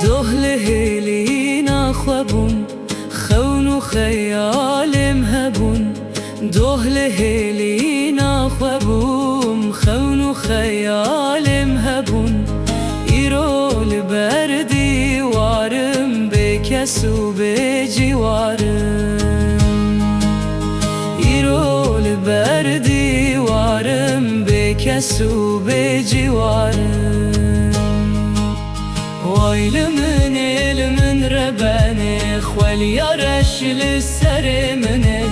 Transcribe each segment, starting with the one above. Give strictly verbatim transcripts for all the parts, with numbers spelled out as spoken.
Doh li hêlîna xwe bûm, xewn û xeyalên hebûn. Doh li hêlîna xwe bûm, xewn û xeyalên hebûn. Îro li ber dîwarim, bê kes û bê cîwar im. Îro li ber dîwarim, bê kes û bê cîwar im. Way li min ê, li min rebenê, xweliya reş li serê min ê.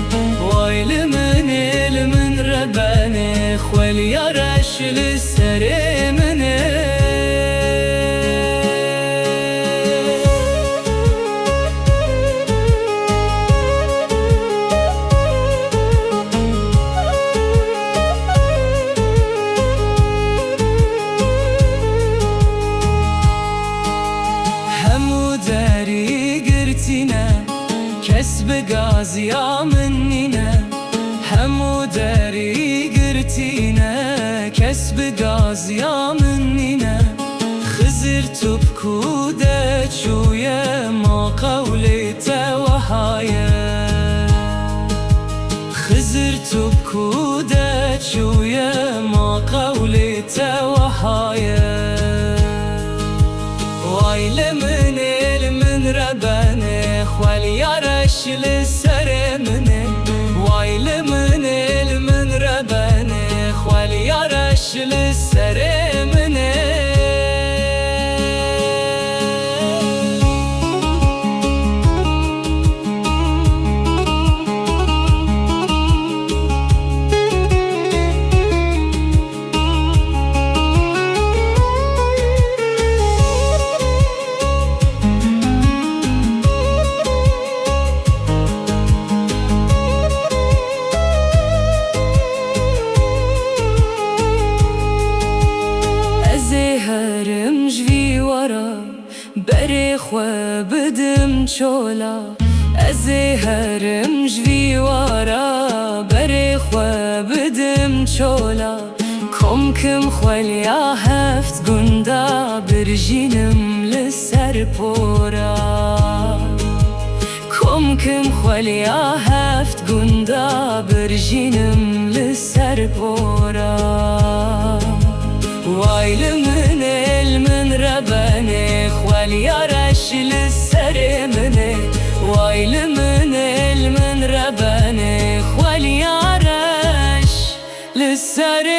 Way li min ê, li min rebenê, xweliya reş li serê min ê. Hemû derî girtî ne, kes bi gaziya min nîne. Hemû derî girtî ne, kes bi gaziya min nîne. Xizir tu bi ku de çûye, ma qewlê te weha ye. Xizir tu bi ku de çûye, ma qewlê te weha ye. Way li min ê, li min rebenê, xweliya reş li serê min ê. Way li min ê, li min rebenê, xweliya reş li serê min ê. Ez ê herim ji vî wara, berê xwe bidim çola. Ez ê herim ji vî wara, berê xwe bidim çola. Kom kim xweliya heft gunda, birjînim li ser pora. Kom kim xweliya heft gunda, birjînim li ser pora. Way li min ê, li min rebenê, xweliya reş li serê min ê. Way li min ê, li min rebenê, xweliya reş li serê